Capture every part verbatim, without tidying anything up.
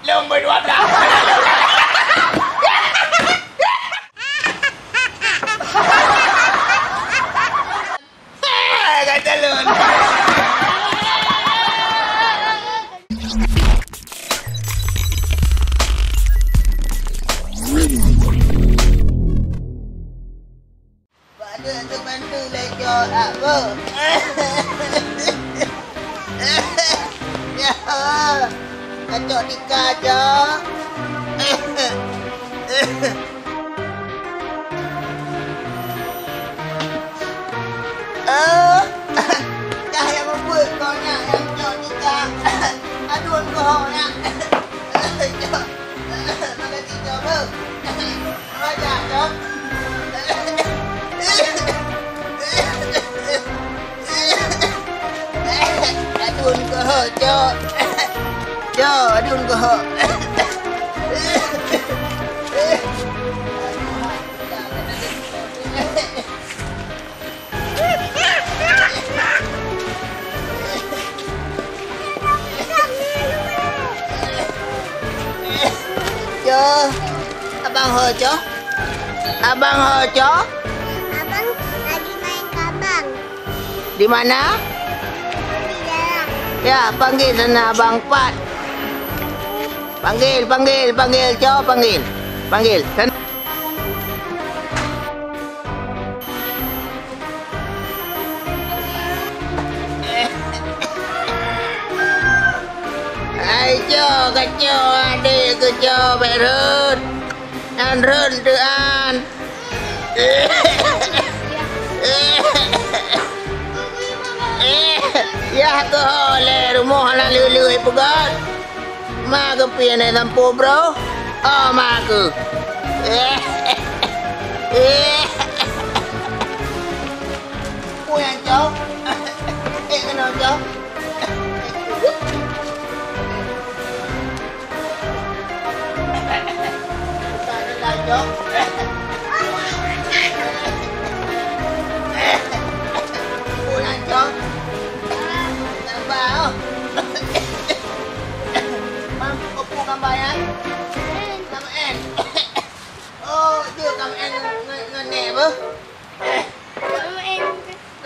Lôn beudua blah. Kata lôn. Pada tu bantu lé cok tak apa. Ya, kacok tika cok. Oh, dah yang membuat kau nak yang cok tika. Aduh kau nak. Cok. Makasih cok. Raja cok. Adun keuhok, cok. Cok, adun keuhok. Cok, abang ho, cok. Abang ho, cok. Abang lagi main kabang. Di mana? Di dalam. Ya, panggil sana abang pat. Panggil, panggil, panggil, cok, panggil. Panggil. Sana. Hai, cok, kacok, adik keu cok, bek rhot. An rhot teu an. Yah keuh lé rumoh hana lé-lé peugöt. Ma keuh pih nyan sampôh broh. Oh, ma keuh. Peue nyang cok? Eh, keunoe cok.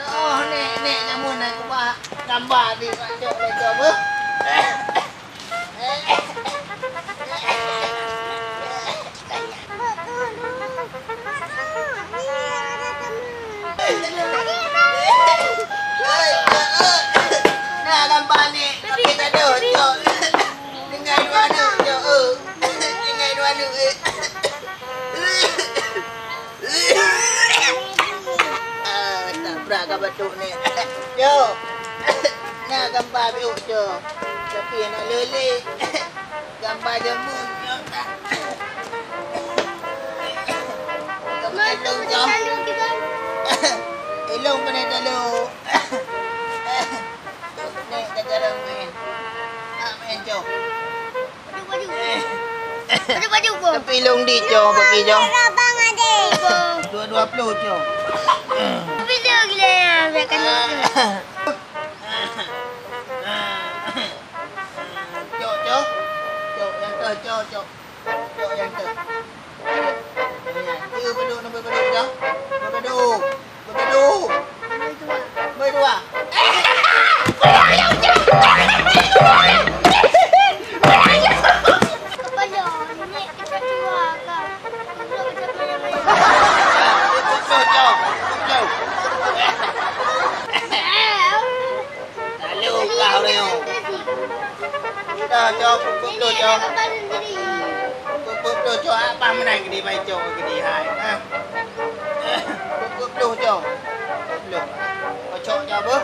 Oh, nèk, nèk, nyan mun aku bah gamba di cok, cok, beuh. Nah, gamba nèk, tapi tak ada, cok. Tinggai dua aneuk, cok. Tinggai dua aneuk, eh. Ah, tak brat ka batuk ni. Yo. Nah, gamba biuk, yo. Tapi aneuk lele. Gamba jameun, yo. Gamba jameun, yo. Ilong kena telu. Ni, ka jarang main. Ah, main, yo. Baju, baju, baju, baju, baju. Tapi long di, cong, bagi, cong. Abang ada. Dua, dua puluh, cong. Tapi dia gila, biarkan dia. Cok, cok. Cok, yang tu, cok, cok. Cok, yang tu. Iya, beubeudôh, beubeudôh, cok. Beubeudôh. Beubeudôh. Beubeudôh. Lalu kah orang nyoe. Dah, cok, peuet ploh, cok. Peuet ploh, cok. Apa menang gede bai, cok, gede hai. Ha. Peuet ploh, cok. Peuet ploh. Kocok, cok, beuh.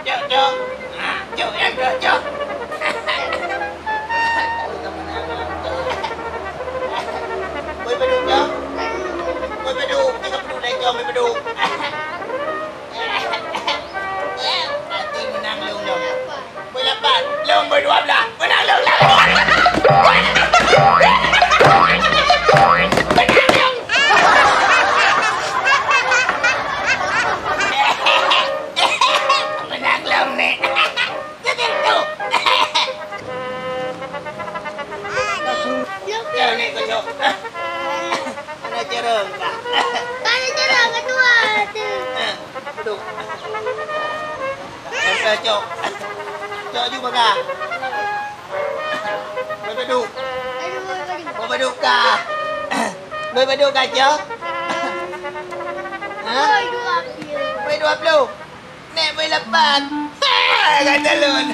Cok, cok. Ah, cok, nyang cok, cok. Bui padum, cok. Bui padum, tiga puluh lé, cok, bui padum. Berarti menang lôn, cok. Bui lapan, lôn bui dua belas. Menang lôn, lôn. Menang lôn. Cok. Cok ju baka. Boi padub. Boi padub ka. Boi padub ka, Cok. Ha? Boi dua puluh. Nek boi lapan. Ha, kata lôn.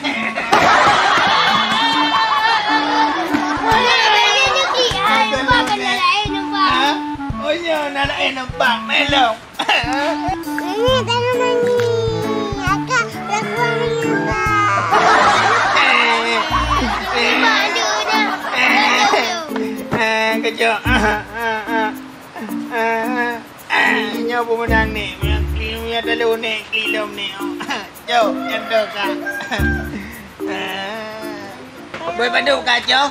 Ha? Oh, nyoe na laén nampak. Melom. Ini tanaman ni. Akak lakukan menyesal. Mak, aduh, dah. Eh, kejap. Ah, ah, ah. Ah, nyoe pemenang ni. Yang, yang telu ni, kilom ni. Jom, nyentuh, Kak. Ah. Boi padub ka, Cok?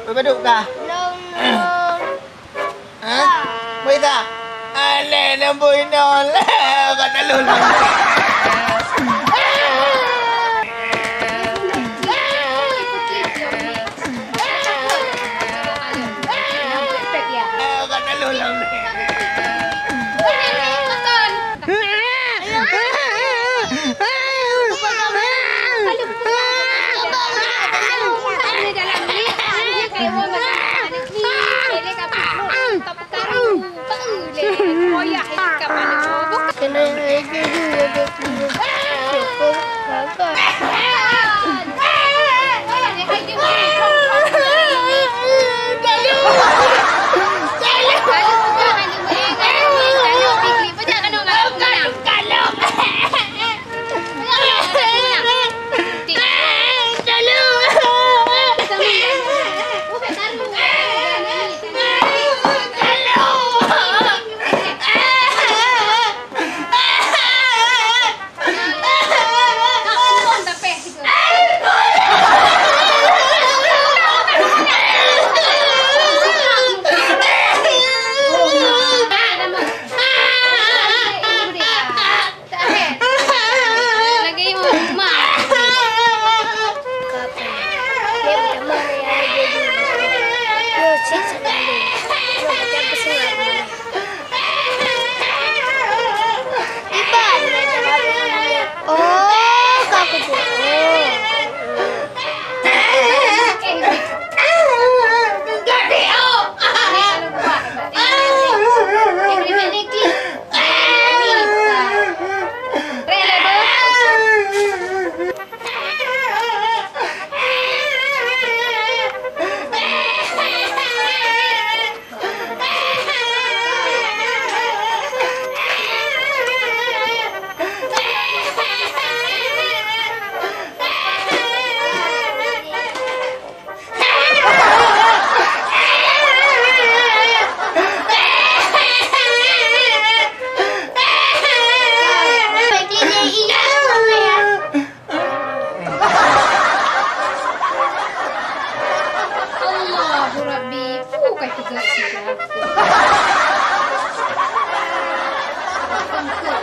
Boi padub ka? Lom, lom. Ha? Boi sa? Alah, na boi nol. Ka taloh lom. Ka taloh lom. Oh, ka kutu. Oh. Allahu Rabbi, pukai peugah sida. Sangka